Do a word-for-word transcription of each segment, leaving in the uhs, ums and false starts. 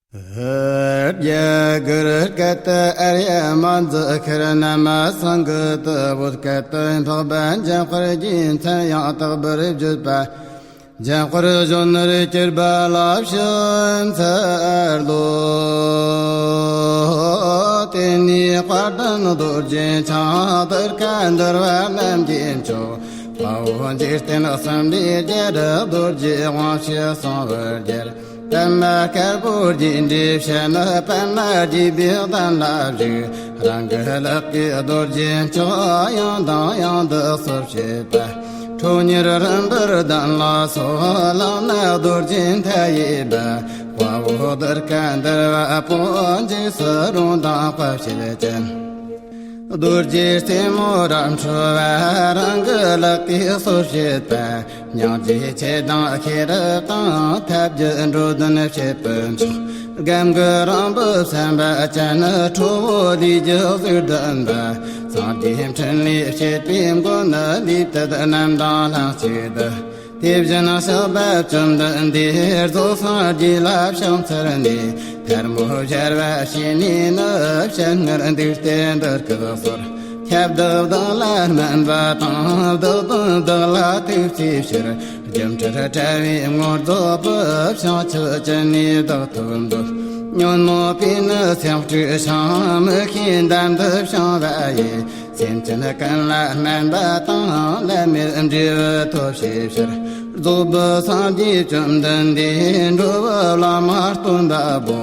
རྒྱ་གར་སྐད་དུ། ཨཱརྱ་མ་ཛི་ཁར་ན་མ་སཾ་སྐྲྀ་ཏུ་བོད་སྐད་དུ། འཕགས་པ་འཇམ་དཔལ་གྱི་མཚན་ཡང་དག་པར་བརྗོད་པ། འཇམ་དཔལ་གཞོན་ནུར་གྱུར་པ་ལ་ཕྱག་འཚལ་ལོ། དེ་ནས་དཔལ་ལྡན་རྡོ་རྗེ་འཆང་། གདུལ་དཀའ་འདུལ་བ་རྣམས་ཀྱི་མཆོག། དཔའ་བོ་འཇིག་རྟེན་གསུམ་པའི་རྒྱལ། རྡོ་རྗེ་དབང་ཕྱུག་གསང་བའི་རྒྱལ། པདྨ་དཀར་པོ་རྒྱས་འདྲའི་ཞལ་ནི། པདྨ་རྒྱས་པའི་གདན་ལ་བཞུགས། རང་གི་ལག་གིས་རྡོ་རྗེ་མཆོག་ཡང་དང་ཡང་དུ་གསོར་བྱེད་པ། ཁྲོ་གཉེར་རིམ་པར་གདན་ལ་སོགས། ལག་ན་རྡོ་རྗེ་མཐའ་ཡས་པ། དཔའ་བོ་གདུལ་དཀའ་འདུལ་བ་པོ། འཇིགས་སུ་རུང་དང་དཔའ་བྱད་ཅན། རྡོ་རྗེ་རྩེ་མོ་རབ་འཕྲོ་བ། རང་གི་ལག་གིས་གསོར་བྱེད་པ། སྙིང་རྗེ་ཆེ་དང་ཤེས་རབ་དང་། ཐབས་ཀྱི་འགྲོ་དོན་བྱེད་པའི་མཆོག། སྒོམ་གྱི་རིམ་པ་བསམ་པ་ཅན། ཁྲོ་བོ་ལས་ཀྱི་གཟུགས་ལྡན་པ། སངས་རྒྱས་འཕྲིན་ལས་བྱེད་པའི་མགོན། ལུས་དུད་རྣམས་དང་ལྷན་ཅིག་ཏུ། དེ་བཞིན་གཤེགས་པ་བཅོམ་ལྡན་འདས། རྫོགས་སངས་རྒྱས་ལ་ཕྱག་འཚལ་ནས། ཐལ་མོ་སྦྱར་བ་བྱས་ནས་ནི། ཞལ་སྔར་འདུག་སྟེ་འདི་སྐད་གསོལ། ཁྱབ་བདག་བདག་ལ་སྨན་པ་དང་། བདག་དོན་བདག་ལ་ཐུགས་བརྩེ་ཕྱིར། སྒྱུ་འཕྲུལ་དྲ་བའི་ངོ་རྫོགས་པའི། བྱང་ཆུབ་ཅི་ནས་བདག་ཐོབ་འདོད། ཉོན་མོངས་པས་ནི་སེམས་དཀྲུགས་ཤིང་། མི་ཤེས་འདམ་དུ་བྱིང་བ་ཡི། སེམས་ཅན་ཀུན་ལ་སྨན་པ་དང་། བླ་མེད་འབྲས་བུ་ཐོབ་བྱའི་ཕྱིར། རྫོགས་པའི་སངས་རྒྱས་བཅོམ་ལྡན་འདས། འགྲོ་བའི་བླ་མ་སྟོན་པ་པོ།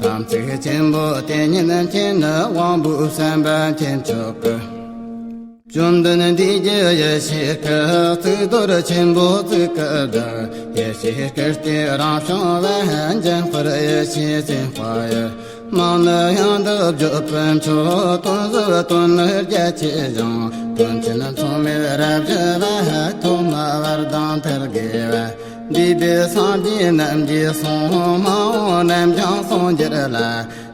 དམ་ཚིག་ཆེན་པོ་དེ་ཉིད་མཁྱེན། དབང་པོའི་བསམ་པ་མཁྱེན་མཆོག་གི། བཅོམ་ལྡན་འདས་ཀྱི་ཡེ་ཤེས་སྐུ། གཙུག་ཏོར་ཆེན་པོ་གཙུག་གི་བདག། ཡེ་ཤེས་སྐུ་སྟེ་རང་བྱུང་བ། འཇམ་དཔལ་ཡེ་ཤེས་སེམས་དཔའ་ཡི། མང་ནི་ཡང་དག་བརྗོད་པའི་མཆོག། དོན་གཟབ་དོན་ནི་རྒྱ་ཆེ་ཞིང་། དོན་ཆེན་མཚུངས་མེད་རབ་ཞི་བ། ཐོག་མ་བར་དང་མཐར་དགེ་བ། འདས་པའི་སངས་རྒྱས་རྣམས་ཀྱིས་གསུངས། མ་འོངས་རྣམས་ཀྱང་གསུང་འགྱུར་ལ།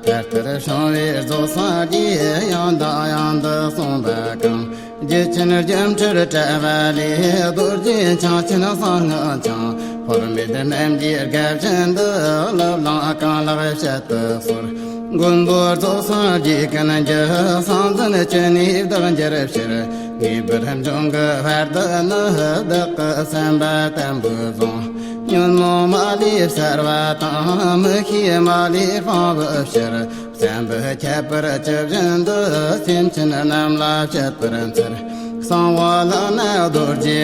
དེ་ལྟར་བྱུང་བའི་རྫོགས་སངས་རྒྱས། ཡང་དང་ཡང་དུ་གསུངས་པ་གང་། རྒྱུད་ཆེན་སྒྱུ་འཕྲུལ་དྲ་བ་ལས། རྡོ་རྗེ་འཆང་ཆེན་གསང་སྔགས་འཆང་། འཁོར་མེད་རྣམས་ཀྱི་དགའ་བཞིན་དུ། བློ་ལངས་གང་ལགས་བཤད་དུ་གསོལ། མགོན་པོ་རྫོགས་སངས་རྒྱས་ཀུན་གྱི། གསང་འཛིན་ཅི་ནུས་བདག་འགྱུར་ཕྱིར། ངེས་པར་འབྱུང་གི་བར་དུ་ནི། བདག་གི་བསམ་པ་བརྟན་པོ་བཟུང་། ཉོན་མོངས་མ་ལུས་བསལ་བ་དང་། མི་ཤེས་མ་ལུས་སྤང་བའི་ཕྱིར། བསམ་པའི་ཁྱད་པར་ཇི་བཞིན་དུ། སེམས་ཅན་རྣམས་ལ་བཤད་པར་འཚལ། གསང་བ་ལག་ན་རྡོ་རྗེ།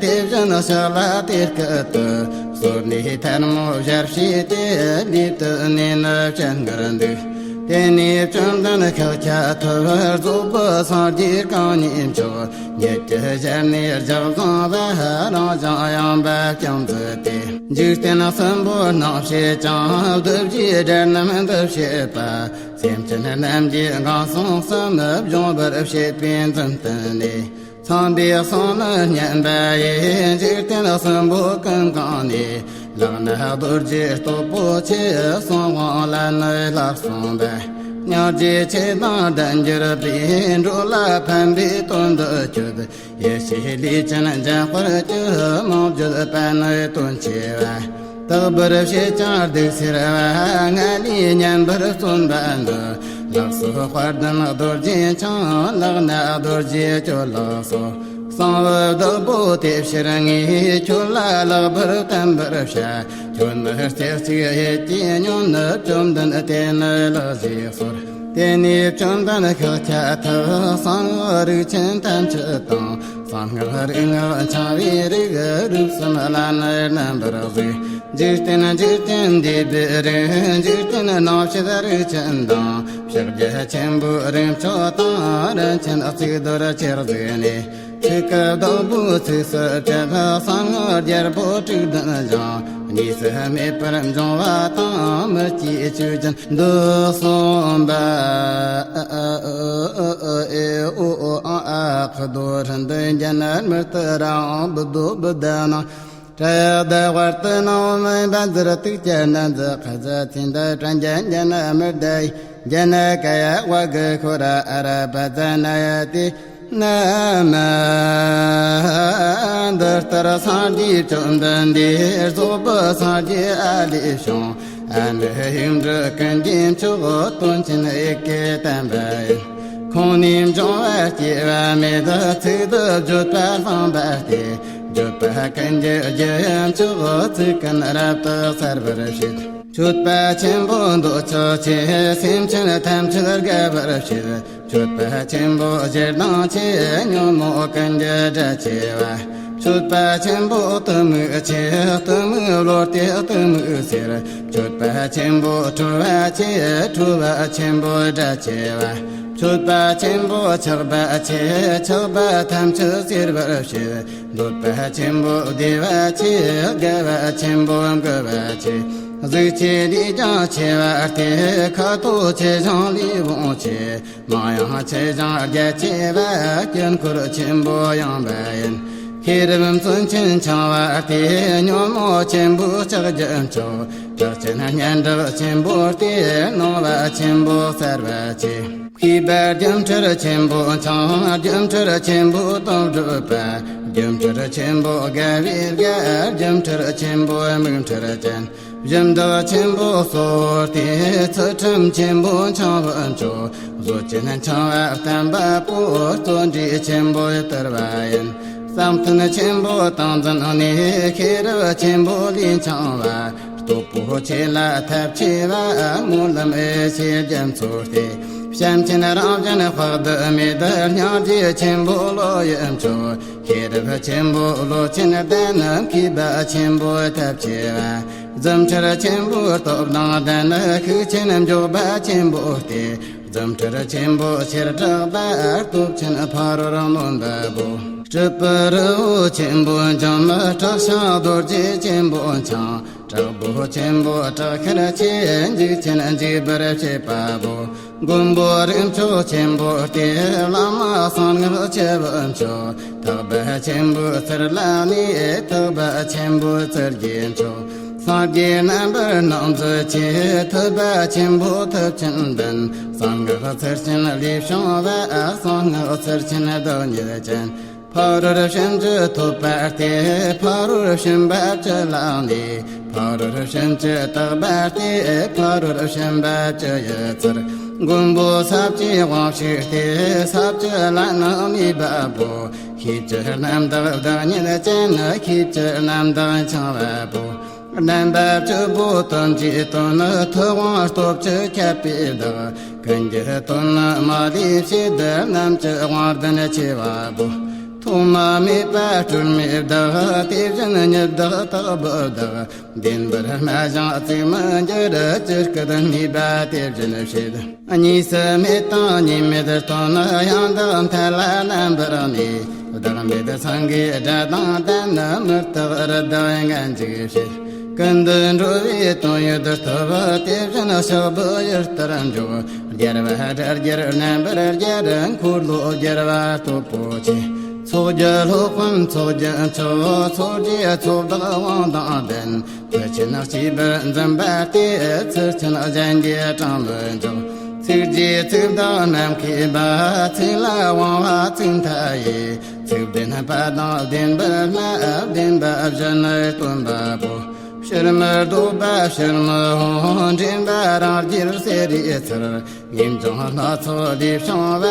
དེ་བཞིན་གཤེགས་ལ་དེ་སྐད་དུ། གསོལ་ནས་ཐལ་མོ་སྦྱར་བྱས་ཏེ། ལུས་དུད་ནས་ནི་བཤད་སྔར་འདུག། དེ་ནས་བཅོམ་ལྡན་ཤཱཀྱ་ཐུབ། རྫོགས་པའི་སངས་རྒྱས་གང་ཉིད་མཆོག། ཉིད་ཀྱི་ཞལ་ནས་ལྗགས་བཟུང་བ། རང་བཞིན་ཡངས་པ་བརྐྱང་མཛད་དེ། འཇིག་རྟེན་གསུམ་པོ་སྣང་བྱེད་ཅིང་། གདུལ་བྱའི་སྒྲ་རྣམས་འདི་བྱེད་པ། སེམས་ཅན་རྣམས་ཀྱི་ངང་སོང་གསུམ། སྦྱོང་བར་བྱེད་པའི་མཛུབ་སྟོན་ནས། ཚངས་པའི་གསུང་ནི་སྙན་པ་ཡིས། འཇིག་རྟེན་གསུམ་པོ་ཀུན་གང་ནས། ལག་ན་རྡོ་རྗེ་སྟོབས་པོ་ཆེ། གསང་དབང་ལ་ནི་ལག་གསུམ་པ། སྙིང་རྗེ་ཆེ་དང་ལྡན་གྱུར་པའི། འགྲོ་ལ་ཕན་པའི་དོན་དུ་གྱུར། ཡེ་ཤེས་ལུས་ཅན་འཇམ་དཔལ་གྱི། མང་བརྗོད་པ་ནི་དོན་ཆེ་བ། དག་པར་བྱེད་ཅིང་གདུགས་སེལ་བ། ང་ལས་སྙན་པར་བརྩོན་པ་འདི། ལགས་སོ་དཔལ་ལྡན་རྡོ་རྗེ་འཆང་། ལག་ན་རྡོ་རྗེ་ཁྱོད་ལགས་སོ། གསང་བའི་བདག་པོ་དེ་ཕྱིར་ངས། ཁྱོད་ལ་ལེགས་པར་བསྟན་པར་བྱ། ཁྱོད་ནི་རྩེ་གཅིག་ཡིད་ཀྱིས་ཉོན། བཅོམ་ལྡན་དེ་ནི་ལེགས་ཞེས་གསོལ། དེ་ནས་བཅོམ་ལྡན་ཤཱཀྱ་ཐུབ། གསང་སྔགས་རིགས་ཆེན་ཐམས་ཅད་དང་། གསང་སྔགས་རིག་སྔགས་འཆང་བའི་རིགས། རིགས་གསུམ་ལ་ནི་རྣམ་པར་གཟིགས། འཇིག་རྟེན་འཇིག་རྟེན་འདས་པའི་རིགས། འཇིག་རྟེན་སྣང་བྱེད་རིགས་ཆེན་དང་། ཕྱག་རྒྱ་ཆེན་པོའི་རིགས་མཆོག་དང་། རིན་ཆེན་གཙུག་ཏོར་ཆེར་གཟིགས་ནས། ཚིག་གི་བདག་པོའི་ཚིགས་སུ་བཅད། གསང་སྔགས་རྒྱལ་པོ་དྲུག་ལྡན་ཞིང་། གཉིས་སུ་མེད་པར་འབྱུང་བ་དང་། མི་སྐྱེའི་ཆོས་ཅན་འདི་གསུངས་པ། ཨ་ཨ་ཨ་ཨ་ཨེ་ཨོ་ཨོ་ཨ་ཨ་ཁ་དོ་ར་འདི་འཇ་ན་མི་ཏི་ར་ཨང་བུ་དོ་བུ་དེ་ན། ཏྲ་ཡ་དེ་ཝར་ཏི་ནང་མི་བན་ཟིར་ཏིག་ཅེ་ན་ཛི་ཁ་ཛ་ཚིན་དེ་ཏྲ་འཇ་འཇ་ན་མི་དེ། འཇ་ན་ཀ་ཡ་ཝ་གི་ཁོ་ར་ཨ་ར་པ་ཛ་ན་ཡ་ཏི། ན་མ། འདི་ལྟར་སངས་རྒྱས་བཅོམ་ལྡན་འདས། རྫོགས་པའི་སངས་རྒྱས་ཨ་ལས་བྱུང་། ཨ་ནི་ཡིག་འབྲུ་ཀུན་གྱི་མཆོག་དོན་ཆེན་ཡི་གེ་བསྟན་པ་ཡིན། ཁོང་ནི་འབྱུང་བ་སྐྱེ་བ་མེད། ཚིག་ཏུ་བརྗོད་པ་སློང་བ་སྟེ། བརྗོད་པ་ཀུན་གྱི་རྒྱུ་ཡི་མཆོག་ཚིག་ཀུན་རབ་ཏུ་གསལ་བར་བྱེད། མཆོད་པ་ཆེན་པོ་འདོད་ཆགས་ཆེ། སེམས་ཅན་ཐམས་ཅད་དགའ་བར་བྱེད། མཆོད་པ་ཆེན་པོ་ཞེ་སྡང་ཆེ། ཉོན་མོངས་ཀུན་གྱི་དགྲ་ཆེ་བ། མཆོད་པ་ཆེན་པོ་གཏི་མུག་ཆེ། གཏི་མུག་གློད་དེ་གཏི་མུག་སེལ། མཆོད་པ་ཆེན་པོ་ཁྲོ་བ་ཆེ། ཁྲོ་བ་ཆེན་པོ་དགྲ་ཆེ་བ། མཆོད་པ་ཆེན་པོ་ཆགས་པ་ཆེ། ཆགས་པ་ཐམས་ཅད་སེལ་བར་བྱེད། འདོད་པ་ཆེན་པོ་བདེ་བ་ཆེ། དགའ་བ་ཆེན་པོ་མགུ་བ་ཆེ། གཟུགས་ཆེ་ལུས་ཀྱང་ཆེ་བ་སྟེ། ཁ་དོག་ཆེ་ཞིང་ལུས་བོངས་ཆེ། མིང་ཡང་ཆེ་ཞིང་རྒྱ་ཆེ་བ། དཀྱིལ་འཁོར་ཆེན་པོ་ཡངས་པ་ཡིན། ཤེས་རབ་མཚོན་ཆེན་འཆང་བ་སྟེ། ཉོན་མོངས་ཆེན་པོ་ལྕགས་ཀྱི་མཆོག་ལྕགས་ཆེན་སྙན་གྲགས་ཆེན་པོ་སྟེ། སྣང་བ་ཆེན་པོ་གསལ་བ་ཆེ། ཤེས་པ་སྒྱུ་འཕྲུལ་ཆེན་པོ་འཆང་། སྒྱུ་འཕྲུལ་ཆེན་པོ་དོན་གྲུབ་པ། སྒྱུ་འཕྲུལ་ཆེན་པོ་དགའ་བའི་དགའ། སྒྱུ་འཕྲུལ་ཆེན་པོ་མིག་འཕྲུལ་ཅན། སྦྱིན་བདག་ཆེན་པོ་གཙོ་བོ་སྟེ། ཚུལ་ཁྲིམས་ཆེན་པོ་འཆང་བའི་མཆོག་བཟོ་ཆེན་འཆང་བ་བརྟན་པ་པོ། བརྩོན་འགྲུས་ཆེན་པོ་དར་བ་ཡིན། བསམ་གཏན་ཆེན་པོ་ཏིང་འཛིན་ནི། ཤེས་རབ་ཆེན་པོ་ལུས་འཆང་བ། སྟོབས་པོ་ཆེ་ལ་ཐབས་ཆེ་བ། སྨོན་ལམ་ཡེ་ཤེས་རྒྱ་མཚོ་སྟེ། བྱམས་ཆེན་རང་བཞིན་དཔག་ཏུ་མེད། སྙིང་རྗེ་ཆེན་པོ་བློ་ཡི་མཆོག་ཤེས་རབ་ཆེན་པོ་བློ་ཆེན་ལྡན། མཁས་པ་ཆེན་པོ་ཐབས་ཆེ་བ། རྫུ་འཕྲུལ་ཆེན་པོ་སྟོབས་དང་ལྡན། ཤུགས་ཆེན་མགྱོགས་པ་ཆེན་པོ་སྟེ། རྫུ་འཕྲུལ་ཆེན་པོ་ཆེར་གྲགས་པ། སྟོབས་ཆེན་ཕ་རོལ་གནོན་པ་པོ། སྤྲུལ་པའི་རི་བོ་ཆེན་པོ་འཇོམས། དྲག་ཤིང་རྡོ་རྗེ་ཆེན་པོ་འཆང་། དྲག་པོ་ཆེན་པོ་དྲག་ཤར་ཆེ། འཇིགས་ཆེན་འཇིགས་པར་བྱེད་པ་པོ། མགོན་པོ་རིགས་མཆོག་ཆེན་པོ་སྟེ། བླ་མ་གསང་སྔགས་ཆེ་བའི་མཆོག་ཐེག་པ་ཆེན་པོའི་ཚུལ་ལ་གནས། ཐེག་པ་ཆེན་པོའི་ཚུལ་གྱི་མཆོག་སངས་རྒྱས་རྣམ་པར་སྣང་མཛད་ཆེ། ཐུབ་པ་ཆེན་པོ་ཐུབ་ཆེན་ལྡན། གསང་སྔགས་ཚུལ་ཆེན་ལས་བྱུང་བ། གསང་སྔགས་ཚུལ་ཆེན་བདག་ཉིད་ཅན། ཕ་རོལ་ཕྱིན་བཅུ་ཐོབ་པ་སྟེ། ཕ་རོལ་ཕྱིན་པ་བཅུ་ལ་གནས། ཕ་རོལ་ཕྱིན་བཅུ་དག་པ་སྟེ། ཕ་རོལ་ཕྱིན་པ་བཅུ་ཡི་ཚུལ། མགོན་པོ་ས་བཅུའི་དབང་ཕྱུག་སྟེ། ས་བཅུ་ལ་ནི་གནས་པ་པོ། ཤེས་བཅུ་རྣམ་དག་བདག་ཉིད་ཅན། ཤེས་བཅུ་རྣམ་དག་འཆང་བ་པོ། རྣམ་པ་བཅུ་པོ་དོན་གྱི་དོན་ནི། ཐུབ་དབང་སྟོབས་བཅུ་ཁྱབ་པའི་བདག་ཀུན་གྱི་དོན་ནི་མ་ལུས་བྱེད། རྣམ་བཅུ་དབང་ལྡན་ཆེ་བ་པོ། ཐོག་མ་མེད་པ་སྤྲོས་མེད་བདག་དེ་བཞིན་ཉིད་བདག་དག་པའི་བདག་བདེན་པར་སྨྲ་ཞིང་བརྩིགས་མི་འགྱུར། ཇི་སྐད་སྨྲས་པ་དེ་བཞིན་བྱེད། གཉིས་སུ་མེད་དང་གཉིས་མེད་དོན། ཡང་དག་མཐའ་ལ་རྣམ་པར་གནས། བདག་མེད་སེང་གེའི་སྒྲ་དང་ལྡན། མི་རྟག་རི་དྭགས་ངར་འཇིགས་བྱེད། ཀུན་ཏུ་འགྲོ་བའི་དོན་ཡོད་ཐོབ། དེ་བཞིན་གཤེགས་པའི་ཡུལ་ལྟར་འཇོག་རྒྱལ་བ་སྒྲ་རྒྱལ་རྣམ་པར་རྒྱལ། འཁོར་ལོ་རྒྱལ་བ་སྟོབས་པོ་ཆེ། ཚོགས་ཀྱི་སློབ་དཔོན་ཚོགས་ཀྱི་མཆོག་ཚོགས་ཀྱི་ཚོགས་བདག་དབང་དང་ལྡན། མཐུ་ཆེན་གཅེས་པར་འཛིན་པ་སྟེ། ཚུལ་ཆེན་གཞན་གྱིས་དྲང་མི་འཇོག་ཚིག་རྗེའི་ཚིག་བདག་ནམ་མཁའི་པ། ཚིག་ལ་དབང་བ་ཚིག་མཐའ་ཡས། ཚིག་བདེན་པ་དང་བདེན་པར་སྨྲ། བདེན་པ་བཞི་ནི་སྟོན་པ་པོ། ཕྱིར་མི་ལྡོག་པ་ཕྱིར་མི་འོང་། འདྲེན་པ་རང་རྒྱལ་གསེར་རིའི་ཚུལ། ངེས་འབྱུང་སྣ་ཚོགས་ལས་བྱུང་བ།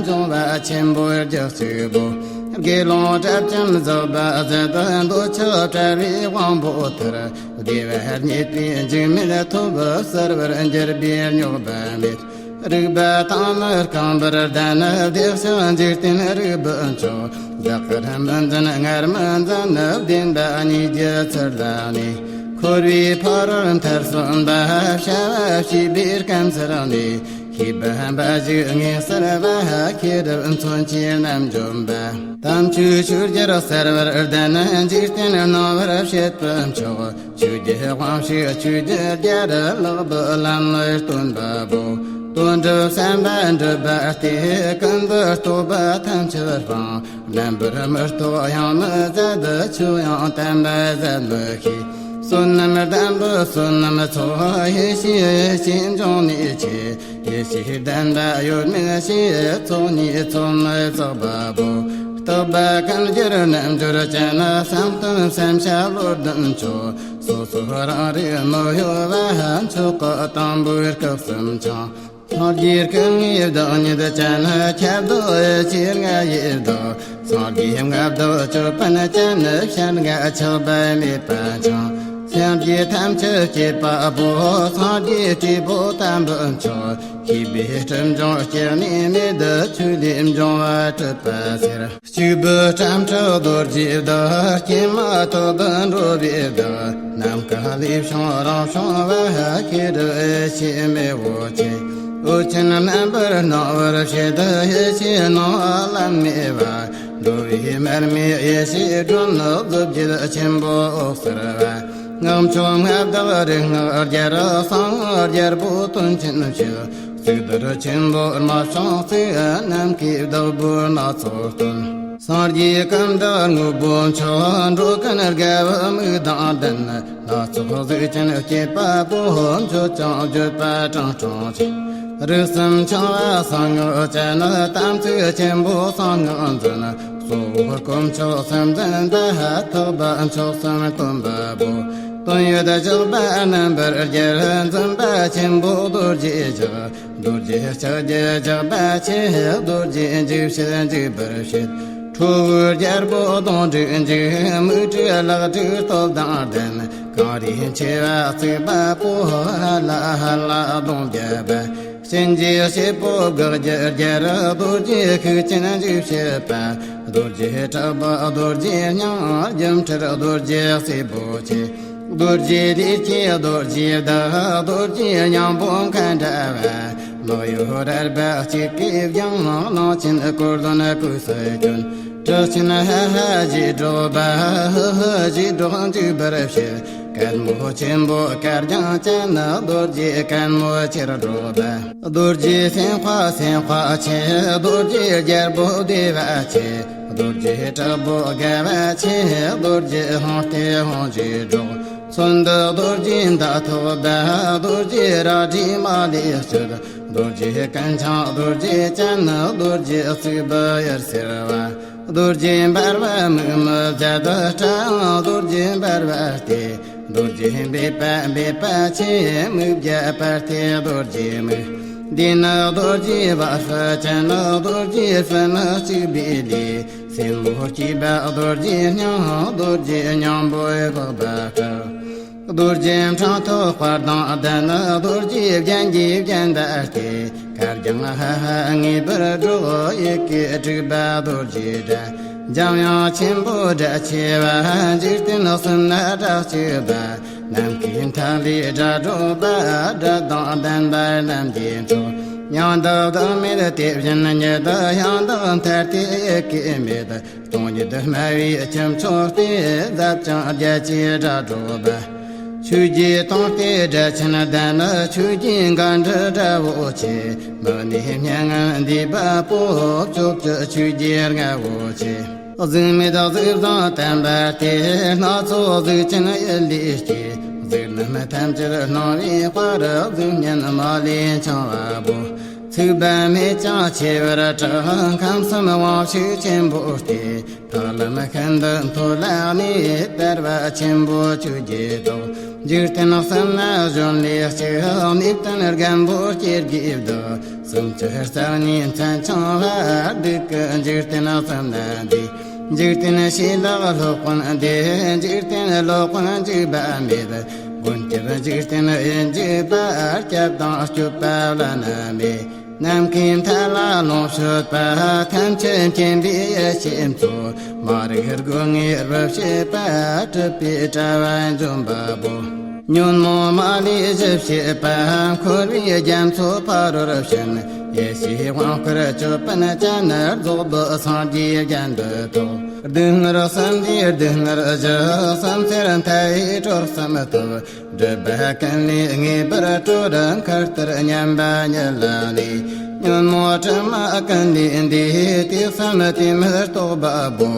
འབྱུང་བ་ཆེན་པོའི་རྒྱུ་གཅིག་པོ། དགེ་སློང་དགྲ་བཅོམ་རྫོགས་པ་ཟད། འདོད་ཆགས་བྲལ་བའི་དབང་པོ་ཐར། བདེ་བ་རྙེད་པའི་འཇིགས་མེད་ཐོབ། གསལ་བར་འགྱུར་བའི་རྙོག་པ་མེད། རིག་པ་དང་ནི་རྐང་པར་ལྡན། བདེ་གཤེགས་འཇིག་རྟེན་རིག་པའི་མཆོག་བདག་གིར་མི་འཛིན་ངར་མི་འཛིན། བདེན་པ་གཉིས་ཀྱི་ཚུལ་ལ་གནས། འཁོར་བའི་ཕ་རོལ་མཐར་སོན་པ། བྱ་བ་བྱེད་པའི་སྐམ་སར་གནས། ཤེས་པ་འབའ་ཞིག་ངེས་གསལ་བ། ཤེས་རབ་མཚོན་ཆས་རྣམ་འཇོམས་པ། དམ་ཆོས་ཆོས་རྒྱལ་གསལ་བར་ལྡན། འཇིག་རྟེན་སྣང་བར་བྱེད་པའི་མཆོག་ཆོས་ཀྱི་དབང་ཕྱུག་ཆོས་ཀྱི་རྒྱལ། ལེགས་པའི་ལམ་ལ་སྟོན་པ་པོ། དོན་གྲུབ་བསམ་པ་འགྲུབ་པ་སྟེ། ཀུན་ཏུ་རྟོག་པ་ཐམས་ཅད་སྤངས། རྣམ་པར་མི་རྟོག་ཡང་མི་ཟད། ཆོས་ཡང་དམ་པ་ཟད་མི་ཤེས། བསོད་ནམས་ལྡན་པའི་བསོད་ནམས་ཚོགས། ཡེ་ཤེས་ཡེ་ཤེས་འབྱུང་གནས་ཆེ། ཡེ་ཤེས་ལྡན་པ་ཡོད་མིན་ཤེས། ཚོགས་གཉིས་ཚོགས་མི་བརྩེགས་པ་པོ། རྟག་པ་ཀུན་འགྱུར་རྣལ་འབྱོར་ཅན། བསམ་གཏན་བསམ་བྱ་བློ་ལྡན་མཆོག་སོ་སོ་རང་རིག་མི་གཡོ་བ། མཆོག་གི་དང་པོའི་སྐུ་གསུམ་འཆང་། སངས་རྒྱས་སྐུ་ལྔའི་བདག་ཉིད་ཅན། ཁྱབ་བདག་ཡེ་ཤེས་ལྔ་ཡི་བདག་སངས་རྒྱས་ལྔ་བདག་ཅོད་པན་ཅན། ཞལ་ལྔ་ཆགས་པ་མེད་པ་འཆང་། སེམས་ཀྱི་ཐམས་ཅད་སྐྱེད་པ་པོ། སངས་རྒྱས་སྤྲུལ་པོ་དམ་པའི་མཆོག་ཤེས་པའི་སྤྲིན་ལྗོངས་སྐྱེ་གནས་མེད། ཆོས་ལས་འབྱུང་བ་གྲུབ་པ་ཟེར། སྐྱེས་བུ་ཁྲ་ཁྲ་རྡོ་རྗེའི་བདག་སྐྱེས་མ་ཐག་ཏུ་འགྲོ་བའི་བདག་ནམ་མཁའ་ལས་བྱུང་རང་བྱུང་བ། ཤེས་རབ་ཡེ་ཤེས་མེ་བོ་ཆེ། འོད་ཆེན་རྣམ་པར་སྣང་བར་བྱེད། ཡེ་ཤེས་སྣང་བ་ལམ་མེ་བ། འགྲོ་བའི་མར་མེ་ཡེ་ཤེས་སྒྲོན། རྫོགས་བརྒྱད་ཆེན་པོ་འོད་གསལ་བ། སྔགས་མཆོག་མངའ་བདག་རིག་སྔགས་རྒྱལ། གསང་སྔགས་རྒྱལ་པོ་དོན་ཆེན་ཞུ། གཙུག་ཏོར་ཆེན་པོ་རྨད་བྱུང་གཙུག་ནམ་མཁའི་བདག་པོ་སྣ་ཚོགས་སྟོན། སངས་རྒྱས་ཀུན་བདག་དངོས་པོ་མཆོག་འགྲོ་ཀུན་དགའ་བའི་མིག་དང་ལྡན། སྣ་ཚོགས་གཟུགས་ཅན་སྐྱེད་པ་པོ། འགྱོད་ཅིང་བརྗོད་པ་དྲང་དྲང་བྱེད། རིགས་གསུམ་འཆང་བ་གསང་སྔགས་ཅན། དམ་ཚིག་ཆེན་པོ་གསང་སྔགས་འཛིན། གཙོ་བོ་དཀོན་མཆོག་གསུམ་འཛིན་པ། ཐེག་པ་མཆོག་གསུམ་སྟོན་པ་པོ། དོན་ཡོད་ཕྱག་རྒྱ་རྣམ་པར་རྒྱལ། འཛིན་པ་ཆེན་པོ་རྡོ་རྗེ་ཕྱག་རྡོ་རྗེ་ཕྱག་རྒྱའི་ཕྱག་པ་ཆེ། རྡོ་རྗེ་འཇིགས་བྱེད་འཇིགས་པར་བྱེད། ཁྲོ་བོའི་རྒྱལ་པོ་གདོན་དྲུག་འཇིགས། མིག་དྲུག་ལག་དྲུག་སྟོབས་དང་ལྡན། གངས་རིའི་མཆེ་བ་གཙིགས་པ་པོ། ཧ་ལ་ཧ་ལ་གདོང་བརྒྱད་པ། གཤིན་རྗེའི་སྲས་པོ་བགེགས་ཀྱི་རྒྱལ། རྡོ་རྗེ་ཤུགས་ཅན་འཇིགས་བྱེད་པ། རྡོ་རྗེ་དྲག་པོ་རྡོ་རྗེ་སྙིང་། སྒྱུ་འཕྲུལ་རྡོ་རྗེ་སྲས་པོ་ཆེ། རྡོ་རྗེ་ལས་སྐྱེས་རྡོ་རྗེ་བདག་རྡོ་རྗེ་སྙིང་པོ་མཁའ་འདྲ་བ། མིག་ཡོར་རལ་པ་གཅིག་གིས་བརྒྱངས། གླང་ཆེན་ཀུན་ལྡན་སྐུ་སུ་གྱོན། གྲི་ཆེན་ཧ་ཧ་ཞེས་སྒྲོག་པ། ཧི་ཧི་ཞེས་སྒྲོག་འཇིགས་པར་བྱེད། སྐད་མོ་ཆེན་པོ་དཀར་རྒྱན་ཅན། རྡོ་རྗེ་སྐད་མོ་ཆེར་སྒྲོག་པ། རྡོ་རྗེ་སེམས་དཔའ་སེམས་དཔའ་ཆེ། རྡོ་རྗེ་རྒྱལ་པོ་བདེ་བ་ཆེ། རྡོ་རྗེ་དྲག་པོ་དགའ་བ་ཆེ། རྡོ་རྗེ་ཧཱུྃ་སྟེ་ཧཱུྃ་ཞེས་སྒྲོག་མཚོན་འདི་རྡོ་རྗེ་མདའ་ཐོགས་པ། རྡོ་རྗེ་རལ་གྲི་མ་ལུས་སྤྱོད། རྡོ་རྗེ་ཀུན་འཆང་རྡོ་རྗེ་ཅན། རྡོ་རྗེ་གཙུག་པུ་དབྱར་སེར་བ། རྡོ་རྗེ་འབར་བ་མིག་མི་བརྒྱད། སྐྲ་ཡང་རྡོ་རྗེ་འབར་བ་སྟེ། རྡོ་རྗེ་འབེབས་པ་འབེབས་པ་ཆེ། མིག་བརྒྱ་པ་སྟེ་རྡོ་རྗེ་མིག་འདི་ནི་རྡོ་རྗེ་བ་སྤུ་ཅན། རྡོ་རྗེ་སྤུ་ནི་གཅིག་པའི་ལུས། སེན་མོ་སྐྱེས་པ་རྡོ་རྗེ་སྙིང་། རྡོ་རྗེ་སྙིང་པོའི་ལྷག་པ་སྤྲུལ། རྡོ་རྗེ་འཕྲང་ཐོག་དཔལ་དང་ལྡན། རྡོ་རྗེ་རྒྱན་གྱིས་བརྒྱན་པ་སྟེ། གར་ཀྱང་ཧ་ཧ་ངེས་པར་སྒྲོག་ཡི་གེ་དྲུག་པ་རྡོ་རྗེའི་སྒྲ། འཇམ་དབྱངས་ཆེན་པོའི་སྒྲ་ཆེ་བ། འཇིག་རྟེན་གསུམ་ན་སྒྲ་གཅིག་པ། ནམ་མཁའི་མཐའ་ཀླས་སྒྲ་སྒྲོག་པ། སྒྲ་དང་ལྡན་པ་རྣམས་ཀྱིས་འཕྲོག་ཡང་དག་བདག་མེད་དེ་བཞིན་ཉིད། ཡང་དག་མཐར་ཐུག་ཡི་གེ་མེད། སྟོང་ཉིད་སྨྲ་བའི་ཁྱུ་མཆོག་སྟེ། ཟབ་ཅིང་རྒྱ་ཆེའི་སྒྲ་སྒྲོག་པ། ཆོས་ཀྱི་དོན་སྟེ་སྒྲ་ཆེན་ལྡན། ཆོས་ཀྱི་འགན་འཁྲི་སྒྲ་བོ་ཆེ། མི་གནས་སྙན་ངག་འདས་པ་པོ། ཕྱོགས་བཅུའི་ཆོས་ཀྱི་རྔ་བོ་ཆེ། གཟུགས་མེད་གཟུགས་བཟང་བསྟན་པ་སྟེ། སྣ་ཚོགས་གཟུགས་ཅན་ཡུལ་ལས་སྐྱེས། གཟུགས་རྣམས་ཐམས་ཅད་སྣང་བའི་དཔལ། གཟུགས་བརྙན་མ་ལུས་འཆང་བ་པོ། ཚུགས་པ་མེད་ཀྱང་ཆེ་བར་གྲགས། ཁམས་གསུམ་དབང་ཕྱུག་ཆེན་པོ་སྟེ། ཐར་ལམ་ཤིན་ཏུ་མཐོ་ལ་གནས། དལ་བ་ཆེན་པོ་ཆོས་ཀྱི་ཏོག་འཇིག་རྟེན་གསུམ་ན་གཞོན་ལས་གཅིག་གནས་བརྟན་རྒན་པོ་སྐྱེ་དགུའི་བདག་སུམ་ཅུ་རྩ་གཉིས་མཚན་འཆང་བ། སྡུག་གི་འཇིག་རྟེན་གསུམ་ན་འདས། འཇིག་རྟེན་ཕྱི་ལོགས་སློབ་དཔོན་འདས། འཇིག་རྟེན་སློབ་དཔོན་འཇིགས་པ་མེད། མགོན་སྐྱབས་འཇིག་རྟེན་ཡིན་འཇིགས་པ། སྐྱབས་དང་སྐྱོབ་པ་བླ་ན་མེད། ནམ་མཁའི་མཐའ་ལ་ལོངས་སྤྱོད་པ། ཐམས་ཅད་མཁྱེན་པའི་ཡེ་ཤེས་མཚོ། མ་རིག་སྒོ་ངའི་རྦབ་བྱེད་པ། གྲུབ་པའི་དྲ་བ་འཇོམས་པ་པོ། ཉོན་མོངས་མ་ལུས་ཞི་བྱེད་པ། འཁོར་བའི་རྒྱ་མཚོ་ཕ་རོལ་ཕྱིན། ཡེ་ཤེས་དབང་བསྐུར་ཅོད་པན་ཅན། རྫོགས་པའི་སངས་རྒྱས་རྒྱན་དུ་ཐོགས། སྡུག་བསྔལ་གསུམ་འདས་སྡུག་བསྔལ་གཞི། གསུམ་ཚེར་མཐའ་ཡས་གྲོལ་གསུམ་ཐོབ། སྒྲིབ་པ་ཀུན་ལས་ངེས་པར་གྲོལ། མཁའ་ལྟར་མཉམ་པ་ཉིད་ལ་གནས། ཉོན་མོངས་དྲི་མ་ཀུན་ལས་འདས། དུས་གསུམ་དུས་མེད་རྟོགས་པ་པོ།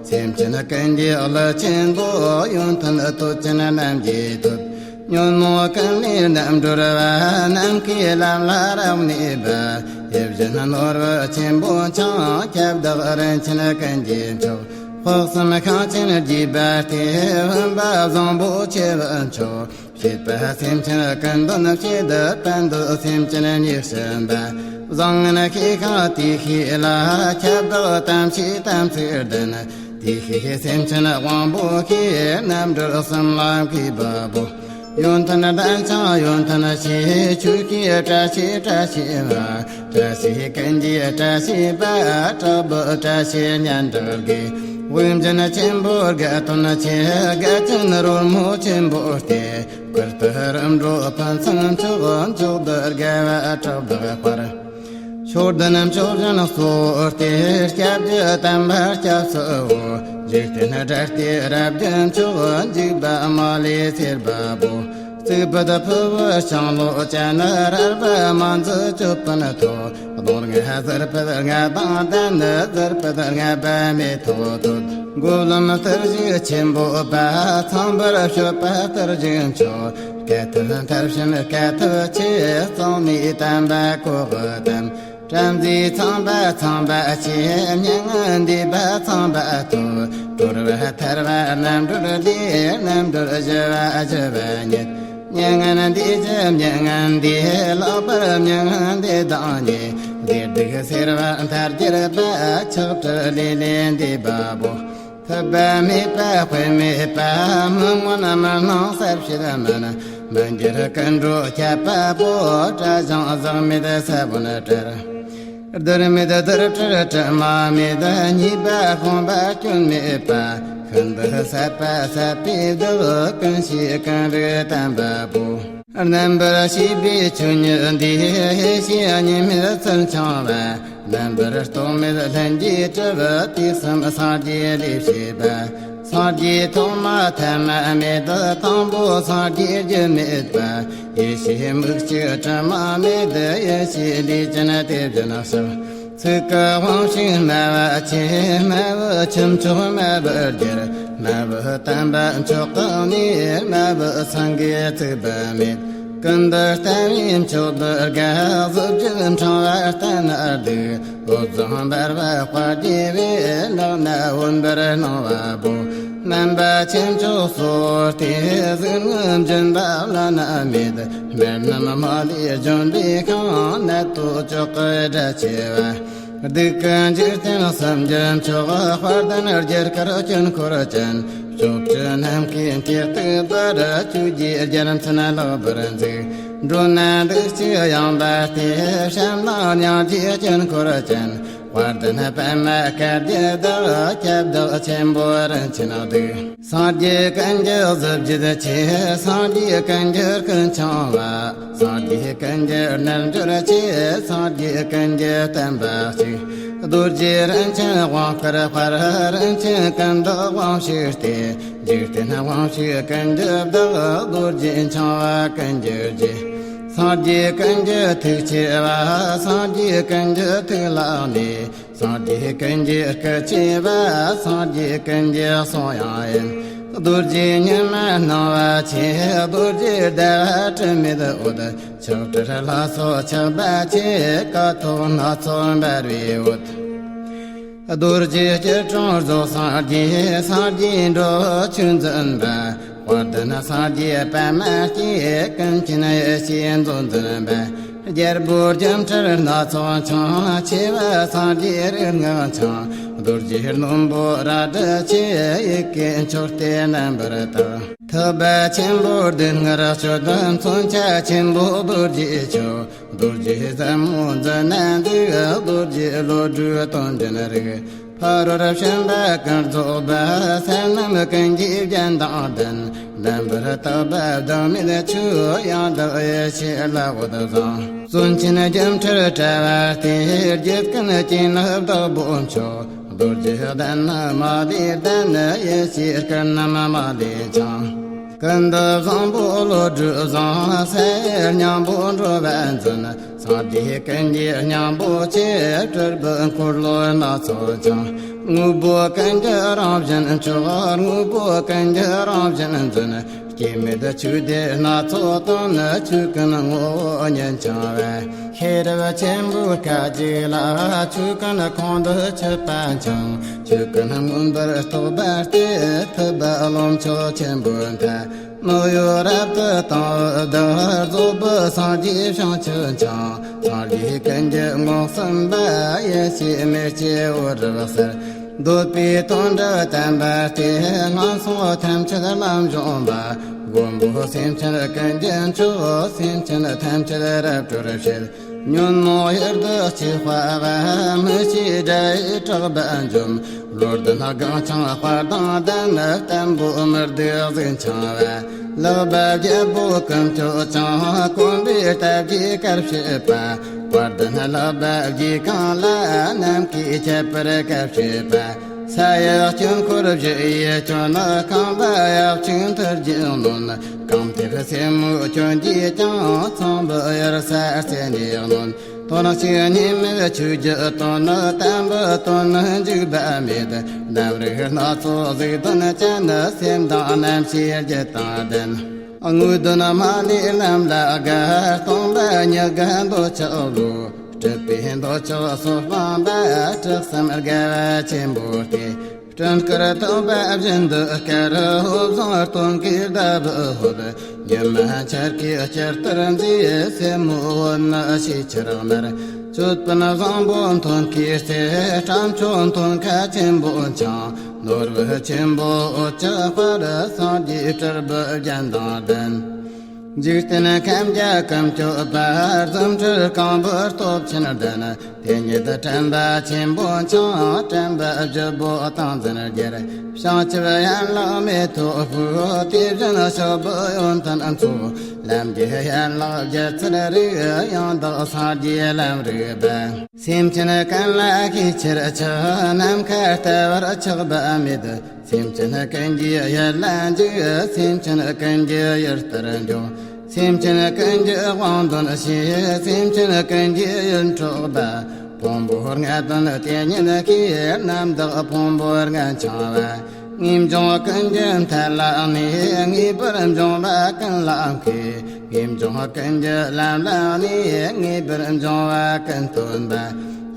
སེམས་ཅན་ཀུན་གྱི་ཀླུ་ཆེན་པོ། ཡོན་ཏན་ཐོད་ཅན་རྣམས་ཀྱི་ཐོད། ཉོན་མོངས་ཀུན་ལས་རྣམ་གྲོལ་བ། ནམ་མཁའི་ལམ་ལ་རབ་གནས་པ། ཡིད་བཞིན་ནོར་བུ་ཆེན་པོ་འཆང་། ཁྱབ་བདག་རིན་ཆེན་ཀུན་གྱི་མཆོག་དཔག་བསམ་ཤིང་ཆེན་རྒྱས་པ་སྟེ། བུམ་པ་བཟང་པོ་ཆེ་བའི་མཆོག་བྱིས་པ་སེམས་ཅན་ཀུན་དོན་བྱེད། དཔལ་འདུལ་སེམས་ཅན་ཉེར་གསུམ་པ། བཟང་ངན་ཤེས་ཤིང་དེ་ཤེས་ལ། ཁྱབ་བདག་དམ་ཆོས་དམ་ཚིག་ལྡན། དེ་ཤེས་སེམས་ཅན་དབང་པོ་ཤེས། རྣམ་གྲོལ་གསུམ་ལ་མཁས་པ་པོ། ཡོན་ཏན་ལྡན་ཞིང་ཡོན་ཏན་ཆེ། ཆོས་ཀྱི་བཀྲ་ཤིས་བཀྲ་ཤིས་པ། བཀྲ་ཤིས་ཀུན་གྱི་བཀྲ་ཤིས་པ། དྲག་པོའི་བཀྲ་ཤིས་སྙན་གྲགས་ཀྱི། དབུགས་འབྱིན་ཆེན་པོ་དགའ་སྟོན་ཆེ། དགའ་སྟོན་རོལ་མོ་ཆེན་པོ་སྟེ། བསྐུལ་དུ་རིམ་གྲོ་ཕུན་སུམ་ཚོགས། མཆོག་ཏུ་དགའ་བ་དྲག་པོའི་དཔལ། མཆོག་ལྡན་མཆོག་གཞན་གཙོ་བོ་སྟེ། སྐྱབས་ཀྱི་བསྟན་པ་སྐྱབས་སུ་འོ། འཇིག་རྟེན་དགྲ་སྡེ་རབ་ཀྱི་མཆོག་འཇིགས་པ་མ་ལུས་སེལ་བ་པོ། རྩིག་པའི་ཕུ་བོ་ཤིང་ལོ་ཅན། རལ་པ་མ་འཛུགས་ཅོད་པན་ཐོགས། གདོང་ལྔ་ཟུར་ཕུད་ལྔ་དང་ལྡན། ཟུར་ཕུད་ལྔ་པདྨའི་ཐོག་ཏུ། མགོ་ལོམ་གཏེར་གཞུང་ཆེན་པོ་པ། ཚངས་པར་སྤྱོད་པ་གཏེར་གཞུང་མཆོག་སྐལ་ཐུབ་མཐར་ཕྱིན་སྐལ་ཐུབ་ཆེ། གཙང་མའི་བསྟན་པ་གོ་བ་དམ། བྲམ་ཟེའི་ཚངས་པ་ཚངས་པ་ཆེ། མྱ་ངན་འདས་པ་ཚངས་པ་ཐོབ། གྲོལ་བ་ཐར་བ་རྣམ་གྲོལ་ལས། རྣམ་གྲོལ་ཞི་བ་ཞི་བ་ཉིད། མྱ་ངན་འདས་ཀྱི་མྱ་ངན་འདས། ལྷག་པར་མྱ་ངན་འདས་དང་ནི། བདེ་སྡུག་སེལ་བ་མཐར་གྱུར་པ། ཆགས་བྲལ་ལས་ལས་འདས་པ་པོ། ཐུབ་པ་མེད་པ་དཔེ་མེད་པ། མི་མངོན་མི་སྣང་གསལ་བྱེད་མིན། མི་འགྱུར་ཀུན་འགྲོ་ཁྱབ་པ་པོ། བཀྲ་ཞིང་ཟག་མེད་ས་བོན་བྲལ། རྡུལ་མེད་རྡུལ་བྲལ་དྲི་མ་མེད། རྙེད་པ་ཤོང་བ་སྐྱོན་མེད་པ། ཤིན་ཏུ་ཟབ་པ་ཟབ་པའི་རྡུལ། ཀུན་ཤེས་ཀུན་རིག་དམ་པ་པོ། རྣམ་པར་ཤེས་པའི་ཆོས་ཉིད་འདས། ཡེ་ཤེས་གཉིས་མེད་ཚུལ་འཆང་བ། རྣམ་པར་རྟོག་མེད་ལྷན་སྐྱེས་གྲུབ། དུས་གསུམ་སངས་རྒྱས་ལས་སྐྱེས་པ། སངས་རྒྱས་ཐོག་མ་ཐ་མ་མེད། དང་པོ་སངས་རྒྱས་རྒྱུ་མེད་པ། ཡེ་ཤེས་མིག་གཅིག་དྲི་མ་མེད། ཡེ་ཤེས་ལུས་ཅན་དེ་བཞིན་གཤེགས། ཚིག་གི་དབང་ཕྱུག་སྨྲ་བ་ཆེ། སྨྲ་བའི་ཁྱུ་མཆོག་སྨྲ་བར་འགྱུར། སྨྲ་བའི་བསྟན་པ་མཆོག་གི་གནས། སྨྲ་བའི་སེང་གེ་ཚིག་པ་མེད། ཀུན་ཏུ་ལྟ་བས་མཆོག་ཏུ་དགའ། གཟི་བརྗིད་འཕྲེང་བ་བསྟན་ན་སྡུག་བོད་ལྗོངས་འབར་བ་དཔལ་གྱི་བས། ལག་ན་འོད་འབར་སྣང་བ་པོ། སྨན་པ་ཆེ་མཆོག་གཙོ་བོ་སྟེ། གཟུགས་བརྙན་འབྱིན་པ་བླ་ན་མེད། སྨན་རྣམས་མ་ལུས་ལྗོན་པའི་ཤིང་། ནད་གདོན་བཅོ་བརྒྱད་དགྲ་ཆེ་བ། སྡུག་གི་འཇིག་རྟེན་གསུམ་གྱི་མཆོག་དཔལ་ལྡན་རྒྱ་གར་སྐྱོན་འཁོར་ཅན། སྐྱོབ་གྲོལ་ནམ་མཁའི་མཐས་གཏུགས་པར། ཆོས་ཀྱི་རྒྱལ་མཚན་ལེགས་པར་འཛུགས། འགྲོ་ན་འདུ་བྱེད་ཡངས་པ་སྟེ། བྱམས་དང་སྙིང་རྗེའི་དཀྱིལ་འཁོར་ཅན། དཔལ་ལྡན་པདྨ་བཀའ་བརྒྱུད་བདག་ཁྱབ་བདག་ཆེན་པོ་རིན་ཆེན་གདུགས། སངས་རྒྱས་ཀུན་གྱི་གཟི་བརྗིད་ཆེ། སངས་རྒྱས་ཀུན་གྱི་ཀུན་འཆང་བ། སངས་རྒྱས་ཀུན་གྱི་རྣལ་འབྱོར་ཆེ། སངས་རྒྱས་ཀུན་གྱི་བསྟན་པ་གཅིག་རྡོ་རྗེ་རིན་ཆེན་དབང་བསྐུར་དཔལ། རིན་ཆེན་ཀུན་བདག་དབང་ཕྱུག་སྟེ། འཇིག་རྟེན་དབང་ཕྱུག་ཀུན་གྱི་བདག་རྡོ་རྗེ་འཆང་བ་ཀུན་གྱི་རྗེ། སངས་རྒྱས་ཀུན་གྱི་ཐུགས་ཆེ་བ། སངས་རྒྱས་ཀུན་གྱི་ཐུགས་ལ་གནས། སངས་རྒྱས་ཀུན་གྱི་སྐུ་ཆེ་བ། སངས་རྒྱས་ཀུན་གྱི་གསུང་དབྱངས་ཡིན། རྡོ་རྗེ་ཉི་མ་སྣང་བ་ཆེ། རྡོ་རྗེ་ཟླ་བ་དྲི་མེད་འོད། ཆགས་བྲལ་ལྷ་ཚོགས་ཆགས་པ་ཆེ། ཀཿཐོག་སྣ་ཚོགས་འབར་བའི་འོད། རྡོ་རྗེ་སྐྱིལ་ཀྲུང་རྫོགས་སངས་རྒྱས། སངས་རྒྱས་འགྲོ་བའི་ཆོས་འཛིན་པ། དཔལ་ལྡན་སངས་རྒྱས་པདྨ་སྐྱེས། ཀུན་མཁྱེན་ཡེ་ཤེས་མཛོད་འཛིན་པ། རྒྱལ་པོ་སྒྱུ་འཕྲུལ་སྣ་ཚོགས་འཆང་། ཆེ་བ་སངས་རྒྱས་རིག་སྔགས་འཆང་། རྡོ་རྗེ་རྣོན་པོ་རལ་གྲི་ཆེ། ཡི་གེ་མཆོག་སྟེ་རྣམ་པར་དག་ཐུབ་པ་ཆེན་པོ་སྡུག་བསྔལ་གཅོད། མཚོན་ཆ་ཆེན་པོ་རྡོ་རྗེ་ཆོས། རྡོ་རྗེ་ཟབ་མོ་མཛད་ན་འདུག་རྡོ་རྗེ་བློ་གྲོས་དོན་ལྡན་རིགས། ཕ་རོལ་ཕྱིན་པ་ཀུན་རྫོགས་པ། ས་རྣམས་ཀུན་གྱི་རྒྱན་དང་ལྡན། ལྡན་པར་བརྟགས་པ་ལྡང་མིན་ཆོས། ཡང་དག་ཡེ་ཤེས་ལ་འོད་བཟང་། བརྩོན་ཆེན་སྒྱུ་འཕྲུལ་དྲ་བ་སྟེ། རྒྱུད་ཀུན་གྱི་ནི་བདག་པོ་མཆོག་རྡོ་རྗེ་གདན་ནི་མ་ལུས་ལྡན། ཡེ་ཤེས་སྐུ་རྣམས་མ་ལུས་འཆང་། ཀུན་ཏུ་བཟང་པོ་བློ་གྲོས་བཟང་། ས་ཡི་སྙིང་པོ་འགྲོ་བ་འཛིན། སངས་རྒྱས་ཀུན་གྱི་སྙིང་པོ་ཆེ། སྤྲུལ་པའི་འཁོར་ལོ་སྣ་ཚོགས་འཆང་། དངོས་པོ་ཀུན་གྱི་རང་བཞིན་མཆོག་དངོས་པོ་ཀུན་གྱི་རང་བཞིན་འཛིན། སྐྱེ་མེད་ཆོས་སྡེ་སྣ་ཚོགས་དང་ནི། ཆོས་ཀུན་ངོ་བོ་ཉིད་འཆང་བའི། ཤེས་རབ་ཆེན་པོའི་སྐད་ཅིག་ལ། ཆོས་ཀུན་ཁོང་དུ་ཆུད་པ་འཆང་། ཆོས་ཀུན་མངོན་པར་རྟོགས་པ་སྟེ། ཐུབ་པ་རློམ་ཕྱོགས་ཆེན་པོའི་མཐའ། མི་གཡོ་རབ་ཏུ་དང་བའི་བདག། རྫོགས་པའི་སངས་རྒྱས་བྱང་ཆུབ་འཆང་། སངས་རྒྱས་ཀུན་གྱི་ངོ་སྲུང་པ། ཡེ་ཤེས་མེ་ལྕེ་འོད་རབ་གསལ། འདོད་པའི་དོན་འགྲུབ་བསྟན་པ་སྟེ། ངན་སོང་ཐམས་ཅད་ལམ་སྦྱོང་བ། མགོན་པོ་སེམས་ཅན་ཀུན་གྱི་མཆོག། སེམས་ཅན་ཐམས་ཅད་རབ་སྒྲོལ་བྱེད། ཉོན་མོངས་ཡུལ་དུ་གཅིག་དཔའ་བ། མི་ཤེས་དགྲ་ཡི་དྲེགས་པ་འཇོམས། བློ་ལྡན་སྒང་འཆང་དཔའ་དང་ལྡན། བརྟན་པོ་མི་སྡུག་གཟུགས་འཆང་བ། ལག་པ་བརྒྱད་པོ་ཀུན་སྐྱོད་ཅིང་། གོམ་པའི་སྟབས་ཀྱིས་གར་བྱེད་པ། དཔའ་ལྡན་ལག་པ་བརྒྱད་གང་ལ། ནམ་མཁའི་ཁྱད་པར་གར་བྱེད་པ། ས་ཡི་དཀྱིལ་འཁོར་བཞི་ཡི་ཁྱོན། རྐང་པ་ཡབ་ཆེན་ཐུར་གྱིས་གནོན། རྐང་མཐེབ་སེན་མོའི་ཁྱོན་གྱིས་ཀྱང་། ཚངས་པའི་གཡུལ་ས་རྩེ་ནས་གནོན། དོན་གཅིག་གཉིས་མེད་ཆོས་ཀྱི་དོན། བརྟན་པའི་དོན་འཇིགས་པ་མེད། རྣམ་རིག་སྣ་ཚོགས་གཟུགས་ལྡན་ཅན། སེམས་དང་རྣམ་ཤེས་རྒྱུད་དང་ལྡན། དངོས་དོན་མ་ལུས་རྣམས་ལ་དགའ། སྟོང་པ་ཉིད་དགའ་འདོད་ཆགས་བློ། སྲིད་པའི་འདོད་ཆགས་སོགས་སྤངས་པ། སྲིད་གསུམ་དགའ་བ་ཆེན་པོ་སྟེ། སྤྲིན་དཀར་ཐོགས་པ་བཞིན་དུ་དཀར། འོད་བཟང་སྟོན་ཀའི་ཟླ་བུ་ཧོབ། ཉི་མ་འཆར་ཀའི་བསྐྱར་དར་མཛེས། སེན་མོའི་འོད་ནི་ཕྱི་ཆར་དམར། ཅོད་པན་བཟང་པོ་མཐོན་ཁའི་རྩེ། སྤྲང་ཕྲུག་མཐོན་ཁ་ཆེན་པོ་འཆང་། ནོར་བུ་ཆེན་པོ་འོད་ཀྱི་དཔལ། སངས་རྒྱས་སྤྲུལ་པའི་རྒྱན་དང་ལྡན། འཇིག་རྟེན་ཁམས་བརྒྱ་ཀུན་སྐྱོབ་པ། རྫུ་འཕྲུལ་རྐང་པའི་སྟོབས་ཆེན་ལྡན། དེ་ཉིད་དྲན་པ་ཆེན་པོ་འཆང་། དྲན་པ་བརྗིད་པོ་ཏིང་འཛིན་རྒྱལ། བྱང་ཆུབ་ཡན་ལག་མེ་ཏོག་ཕུལ། དེ་བཞིན་སྐྱོབ་པའི་ཡོན་ཏན་མཚོ། ལམ་གྱི་ཡན་ལག་བརྒྱད་ཚར་རིག་ཡང་དག་སངས་རྒྱས་ལམ་རིག་པ། སེམས་ཅན་ཀུན་ལ་ཤས་ཆེར་ཆགས། ནམ་མཁའ་ལྟ་བུར་ཆགས་པ་མེད། སེམས་ཅན་ཀུན་གྱི་ཡུལ་ལ་འཇུག་སེམས་ཅན་ཀུན་གྱི་ཡུལ་ལྟར་འཇོག་སེམས་ཅན་ཀུན་གྱི་དབང་དོན་ཤེས། སེམས་ཅན་ཀུན་གྱི་ཡིད་འཕྲོག་པ། ཕུང་པོ་ལྔ་དོན་དེ་ཉིད་ཀྱིས། རྣམ་དག་ཕུང་པོ་ལྔ་འཆང་བ། ངེས་འབྱུང་ཀུན་གྱི་མཐའ་ལ་གནས། ངེས་པར་འབྱུང་བ་ཀུན་ལ་མཁས། ངེས་འབྱུང་ཀུན་གྱི་ལམ་ལ་གནས། ངེས་པར་འབྱུང་བ་ཀུན་སྟོན་པ།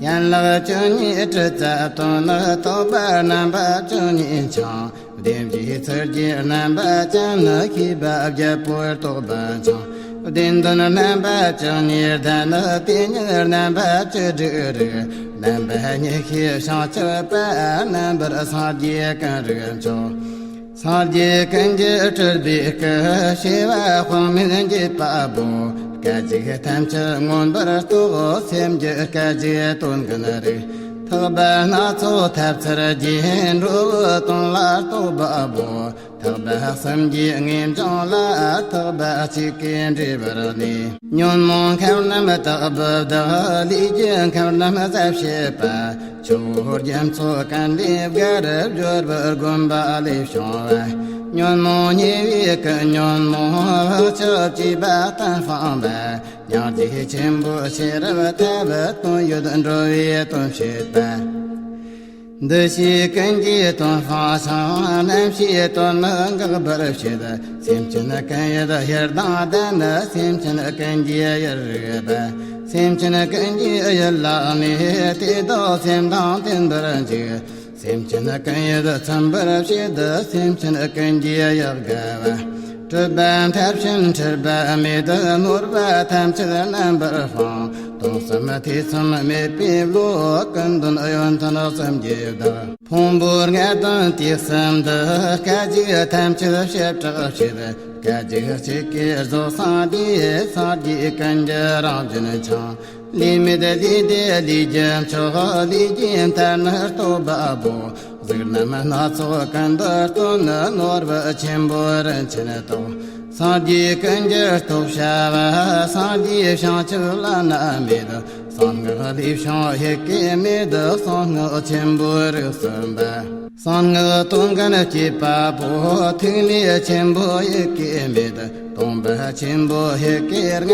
ཡན་ལག་བཅུ་གཉིས་དྲི་རྩ་དོན། རྟོག་པ་རྣམ་པ་བཅུ་གཉིས་འཆང་། བདེན་བཞིའི་ཚུལ་གྱིས་རྣམ་པ་ཅན། ཤེས་པ་བརྒྱད་པོས་རྟོག་པ་འཆང་། བདེན་དོན་རྣམ་པ་བཅུ་གཉིས་ལྡན། དེ་ཉིད་རྣམ་པ་བཅུ་དྲུག་རིག་རྣམ་པ་ཉིད་ཤེས་བྱང་ཆུབ་པ། རྣམ་པར་སངས་རྒྱས་ཀུན་རིག་མཆོག་སངས་རྒྱས་ཀུན་གྱི་སྤྲུལ་པའི་སྐུ། བྱེ་བ་དཔག་མེད་འགྱེད་པ་པོ། སྐད་ཅིག་ཐམས་ཅད་མངོན་པར་རྟོགས། སེམས་ཀྱི་སྐད་ཅིག་དོན་ཀུན་རིག་ཐེག་པ་སྣ་ཚོགས་ཐེབས་ཚར་རྗེས། འགྲོ་བའི་དོན་ལ་རྟོག་པ་པོ། ཐེག་པ་གསུམ་གྱི་ངེས་འབྱུང་ལ། ཐེག་པ་གཅིག་གིས་འདྲིས་པར་ནུས། ཉོན་མོངས་ཁམས་རྣམས་དག་པའི་བདག་ལས་ཀྱི་ཁམས་རྣམས་ཟད་བྱེད་པ། ཆུ་བོ་རྒྱ་མཚོ་ཀུན་ལས་བརྒལ། སྦྱོར་བའི་དགོན་པ་ལས་བྱུང་བ། ཉོན་མོངས་ཉེ་བའི་ཀུན་ཉོན་མོངས། བག་ཆགས་བཅས་པ་གཏན་སྤངས་པ། སྙིང་རྗེ་ཆེན་པོ་ཤེས་རབ་ཐེག་དོན་ཡོད་འགྲོ་བའི་དོན་བྱེད་པ། འདུ་ཤེས་ཀུན་གྱི་དོན་སྤང་ཞིང་། རྣམ་ཤེས་དོན་ནི་འགག་པར་བྱེད། སེམས་ཅན་ཀུན་ཡིད་ཡུལ་དང་ལྡན། སེམས་ཅན་ཀུན་གྱི་ཡུལ་རིག་པ། སེམས་ཅན་ཀུན་གྱི་ཡུལ་ལ་གནས། དེ་དག་སེམས་དང་བརྟེན་པར་འཇུག་སེམས་ཅན་ཀུན་ཡིད་ཚིམ་པར་བྱེད། སེམས་ཅན་ཀུན་གྱི་ཡུལ་དགའ་བ། སྲིད་པ་མཐར་ཕྱིན་འཁྲུལ་པ་མེད། ནོར་བ་ཐམས་ཅད་རྣམ་པར་སྤངས། སྟོང་གསུམ་ཐེ་ཚོམ་མེད་པའི་བློ། ཀུན་དོན་ཡོན་ཏན་གསུམ་གྱི་བདག་ཕུང་པོ་ལྔ་དོན་དུས་གསུམ་དུ། སྐད་ཅིག་ཐམས་ཅད་བྱེ་བྲག་ཕྱེད། སྐད་ཅིག་གཅིག་གིས་རྫོགས་སངས་རྒྱས། སངས་རྒྱས་ཀུན་གྱི་རང་བཞིན་འཆང་། ལས་མེད་ལས་འདས་ལས་ཀྱི་མཆོག་ལས་ཀྱི་མཐའ་ནི་རྟོགས་པ་པོ། གཟུགས་རྣམས་སྣ་ཚོགས་ཀུན་ཏུ་སྟོན། ནོར་བུ་ཆེན་པོ་རིན་ཆེན་ཏོག་སངས་རྒྱས་ཀུན་གྱི་རྟོགས་བྱ་བ། སངས་རྒྱས་བྱང་ཆུབ་བླ་ན་མེད། གསང་སྔགས་ལས་བྱུང་ཡི་གེ་མེད། གསང་སྔགས་ཆེན་པོའི་རིགས་གསུམ་པ། གསང་སྔགས་དོན་ཀུན་སྐྱེད་པ་པོ། ཐིག་ལེ་ཆེན་པོ་ཡི་གེ་མེད། སྟོང་པ་ཆེན་པོ་ཡི་གེ་ལྔ།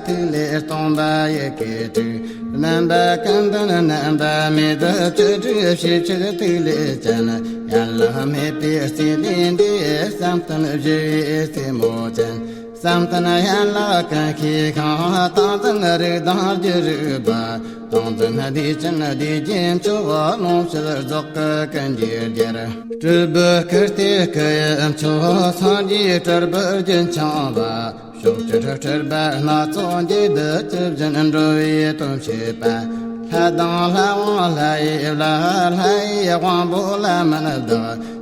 ཐིག་ལེ་སྟོང་པ་ཡི་གེ་དྲུག་རྣམ་པ་ཀུན་ལྡན་རྣམ་པ་མེད། བཅུ་དྲུག་ཞེས་བྱར་ཐིག་ལེ་ཅན། ཡན་ལག་མེད་པའི་རྩིས་ལས་འདས། བསམ་གཏན་བཞི་པའི་རྩེ་མོ་ཅན། བསམ་གཏན་ཡན་ལག་ཀུན་ཤེས་ཤིང་། ཏིང་འཛིན་རིགས་དང་རྒྱུ་རིག་པ། ཏིང་འཛིན་བདེ་ཆེན་བདེ་རྒྱས་མཆོག། ལོངས་སྤྱོད་རྫོགས་སྐུ་ཀུན་གྱི་རྒྱལ། སྤྲུལ་པའི་སྐུ་སྟེ་སྐུ་ཡི་མཆོག། སངས་རྒྱས་སྤྲུལ་པའི་རྒྱུན་འཆང་བ། ཕྱོགས་བཅུར་སྤྲུལ་པ་སྣ་ཚོགས་འགྱེད། བདུད་ཀྱི་སྦྱིན་འགྲོ་བའི་དོན་བྱེད་པ། ལྷ་དང་ལྷ་དབང་ལྷ་ཡི་བླ། ལྷ་ཡི་དབང་པོ་ལྷ་མིན་བདག་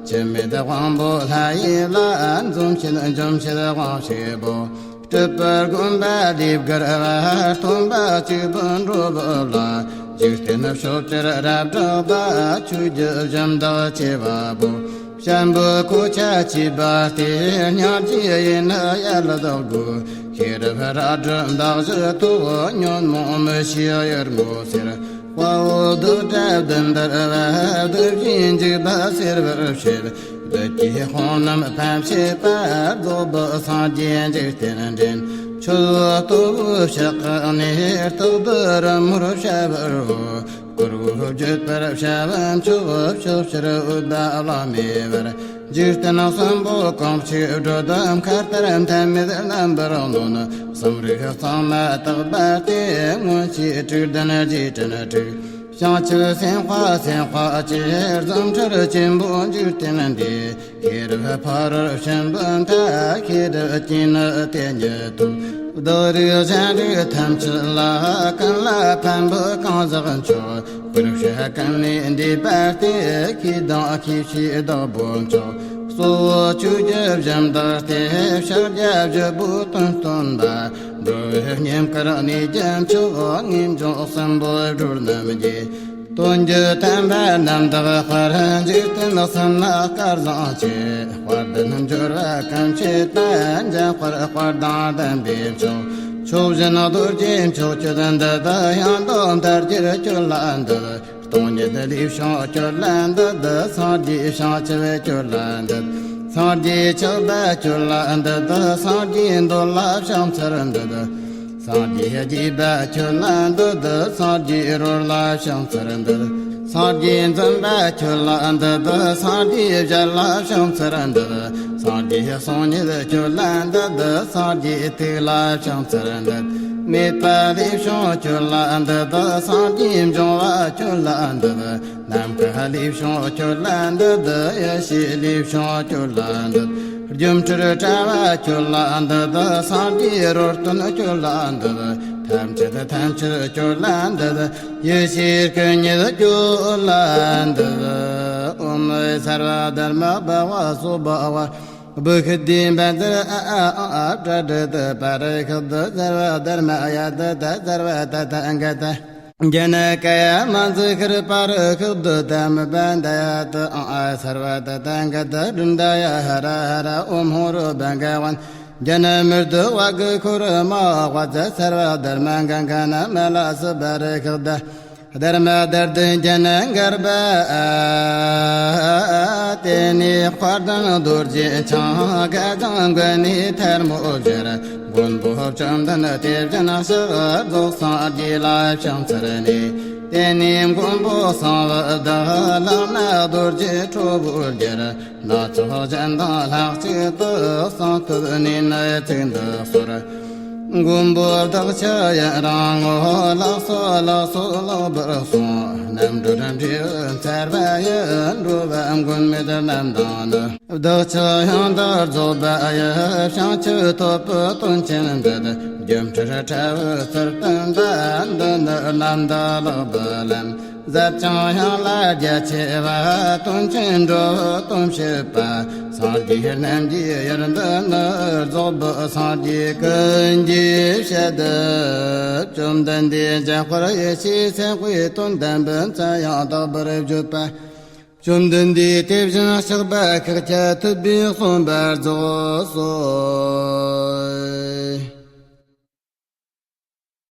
འཆི་མེད་དབང་པོ་ལྷ་ཡི་བླ། འཛུམ་བྱེད་འཇོམས་བྱེད་དབང་བྱེད་པོ། སྤྲུལ་པའི་དགོན་པ་ལས་བརྒལ་བ། སྟོན་པ་གཅིག་པུ་འགྲོ་བའི་བླ། འཇིག་རྟེན་ཕྱོགས་བཅུར་རབ་གྲགས་པ། ཆོས་བརྒྱུད་གཞན་དག་བྱེ་བ་པོ། ཤམ་བུའི་གོ་ཆ་བཅས་པ་སྟེ། སྙིང་རྗེ་ཡིས་ནི་ཡལ་དག་དགོས། ཤེས་རབ་རལ་གྲི་མདའ་བཞི་ཐོགས། ཉོན་མོངས་མི་ཤེས་ཡུལ་ངོ་སེལ། དཔའ་བོ་རྡོར་དྲག་བདུན་དར་བ། བདུད་བཞིའི་འཇིགས་པ་སེལ་བར་བྱེད། བདུད་ཀྱི་དཔུང་རྣམས་ཕམ་བྱེད་པ། རྫོགས་པའི་སངས་རྒྱས་འཇིག་རྟེན་འདྲེན། ཆུ་བོ་སྟོད་པའི་ཕྱོགས་ནས། སྟག་གདོང་རི་མོར་བྱ་བར་འོ། བསྐོར་བའི་བརྗོད་པར་བྱ་བ་མཆོག། ཕྱོགས་བཅུར་འོད་དཔག་ལམ་མེ་འབར། འཇིག་རྟེན་གསུམ་པོ་གང་ཞིག་བགྲོད། མཁའ་ལྟར་མཐའ་མེད་རྣམ་པར་གནོན། གསུམ་རིག་གཙང་མ་དག་པ་སྟེ། མངོན་ཤེས་དྲུག་ལྡན་རྗེས་དྲན་དྲུག། བྱང་ཆུབ་སེམས་དཔའ་སེམས་དཔའ་ཆེ། རྫུ་འཕྲུལ་ཆེན་པོ་འཇིག་རྟེན་འདས། ཤེས་རབ་ཕ་རོལ་ཕྱིན་པོ་མཐའ། ཤེས་རབ་ཀྱིས་ནི་དེ་ཉིད་ཐོབ། བདག་རིག་གཞན་རིག་ཐམས་ཅད་ལ། ཀུན་ལ་ཕན་པའི་གང་ཟག་མཆོག། བར་ཆད་ཀུན་ལས་འདས་པ་སྟེ། ཤེས་དང་ཤེས་བྱའི་བདག་པོ་མཆོག། གཙོ་བོ་ཆོས་བརྒྱད་བཞི་དག་སྟེ། ཕྱག་རྒྱ་བཞི་པོ་དོན་སྟོན་པ། འགྲོ་བའི་བསྙེན་བཀུར་གནས་རྒྱུ་མཆོག། ངེས་འབྱུང་གསུམ་པོ་སྒྲོལ་རྣམ་རྒྱས། དོན་བརྒྱུད་དམ་པ་རྣམ་དག་དཔལ། འཇིག་རྟེན་གསུམ་ན་སྐལ་བཟང་ཆེ། དཔལ་ལྡན་འབྱོར་བ་ཀུན་བྱེད་པ། འཇམ་དཔལ་དཔལ་དང་ལྡན་པའི་མཆོག། མཆོག་སྦྱིན་རྡོ་རྗེ་མཆོག་ཁྱོད་འདུད། ཡང་དག་མཐར་གྱུར་ཁྱོད་ལ་འདུད། སྟོང་ཉིད་ལས་བྱུང་ཁྱོད་ལ་འདུད། སངས་རྒྱས་བྱང་ཆུབ་ཁྱོད་ལ་འདུད། སངས་རྒྱས་ཆགས་པ་ཁྱོད་ལ་འདུད། སངས་རྒྱས་འདོད་ལ་ཕྱག་འཚལ་འདུད། སངས་རྒྱས་དགྱེས་པ་ཁྱོད་ལ་འདུད། སངས་རྒྱས་རོལ་ལ་ཕྱག་འཚལ་འདུད། སངས་རྒྱས་འཛིན་པ་ཁྱོད་ལ་འདུད། སངས་རྒྱས་ཞལ་ལ་ཕྱག་འཚལ་འདུད། སངས་རྒྱས་གསུང་ཉིད་ཁྱོད་ལ་འདུད། སངས་རྒྱས་ཐུགས་ལ་ཕྱག་འཚལ་འདུད། མེད་པ་ལས་བྱུང་ཁྱོད་ལ་འདུད། སངས་རྒྱས་འབྱུང་བ་ཁྱོད་ལ་འདུད། ནམ་མཁའ་ལས་བྱུང་ཁྱོད་ལ་འདུད། ཡེ་ཤེས་ལས་བྱུང་ཁྱོད་ལ་འདུད། སྒྱུ་འཕྲུལ་དྲ་བ་ཁྱོད་ལ་འདུད། སངས་རྒྱས་རོལ་སྟོན་ཁྱོད་ལ་འདུད། ཐམས་ཅད་ཐམས་ཅད་ཁྱོད་ལ་འདུད། ཡེ་ཤེས་སྐུ་ཉིད་ཁྱོད་ལ་འདུད། ཨོཾ་སརྦ་དྷརྨ་བྷ་ཝ་སྭ་བྷཱ་ཝ། བུ་ཤི་དྷི་བཛྲ་ཨ་ཨ་ཨ་ཨ་པྲ་ཌི་ཏ་པ་རི་ཤུདྡྷ་སརྦ་དྷརྨ་ཡ་ཏ་ཏ་སརྦ་ཏ་ཐཱ་ག་ཏ། ཛྙཱ་ན་ཀཱ་ཡ་མཉྫུ་ཤྲཱི་པཱ་རི་ཤུདྡྷ་དྷརྨ་པ་ཎྜ་ཏ་ཨ་ཨ་སརྦ་ཏ་ཐཱ་ག་ཏ་གྲུ་ཎྜ་ཡ་ཧ་ར་ཧ་ར། ཨོཾ་ཧོ་རོ་བྷ་ག་ཝན་ཛྙཱ་ན་མི་ཏྲུ་ཝ་གྷི་ཁོ་ར་མ་ཝ་ཙ་སརྦ་དྷརྨ་ག་ག་ན་མ་ལ་སུ་པ་རི་ཤུདྡྷ་དྷརྨ་དྷར་ཏི་ཛྙཱ་ན་གརྦྷ། དེ་ནས་དཔལ་ལྡན་རྡོ་རྗེ་འཆང་། སྐལ་བཟང་མགོན་ནས་ཐལ་མོ་སྦྱར། མགོན་པོ་བཅོམ་ལྡན་དེ་བཞིན་གཤེགས། རྫོགས་སངས་རྒྱས་ལ་ཕྱག་འཚལ་ནས། དེ་ནས་མགོན་པོ་གསང་བའི་བདག་ལག་ན་རྡོ་རྗེ་ཁྲོ་བོ་སྦྱར། སྣ་ཚོགས་གཞན་དང་ལྷག་ཅིག་ཏུ། གསང་བསྟོད་ནས་ནི་ཚིག་འདི་གསོལ། མགོན་པོ་བདག་ཅག་ཡི་རང་ངོ་། ལགས་སོ་ལགས་སོ་ལེགས་པར་གསུངས། རྣམ་གྲོལ་འབྲས་བུ་འཚལ་བ་ཡི། འགྲོ་བ་མགོན་མེད་རྣམས་དང་ནི། བདག་ཅག་ཡང་དག་རྫོགས་པ་ཡི། བྱང་ཆུབ་ཐོབ་པའི་དོན་ཆེན་འདི། སྒྱུ་འཕྲུལ་དྲ་བའི་ཚུལ་སྟོན་པ། འདི་ནི་རྣམ་དག་ལེགས་པའི་ལམ། ཟབ་ཅིང་ཡངས་ལ་རྒྱ་ཆེ་བ། དོན་ཆེན་འགྲོ་བའི་དོན་བྱེད་པ། སངས་རྒྱས་རྣམས་ཀྱི་ཡུལ་འདི་ནི། རྫོགས་པའི་སངས་རྒྱས་ཀུན་གྱི་ཞལ་དུ། བཅོམ་ལྡན་འདས་འཇམ་དཔལ་ཡེ་ཤེས་སེམས་དཔའི་དོན་དམ་པའི་མཚན་ཡང་དག་པར་བརྗོད་པ། བཅོམ་ལྡན་འདས་དེ་བཞིན་གཤེགས་པ་ཤཱཀྱ་ཐུབ་པས་གསུངས་པར་རྫོགས་སོ།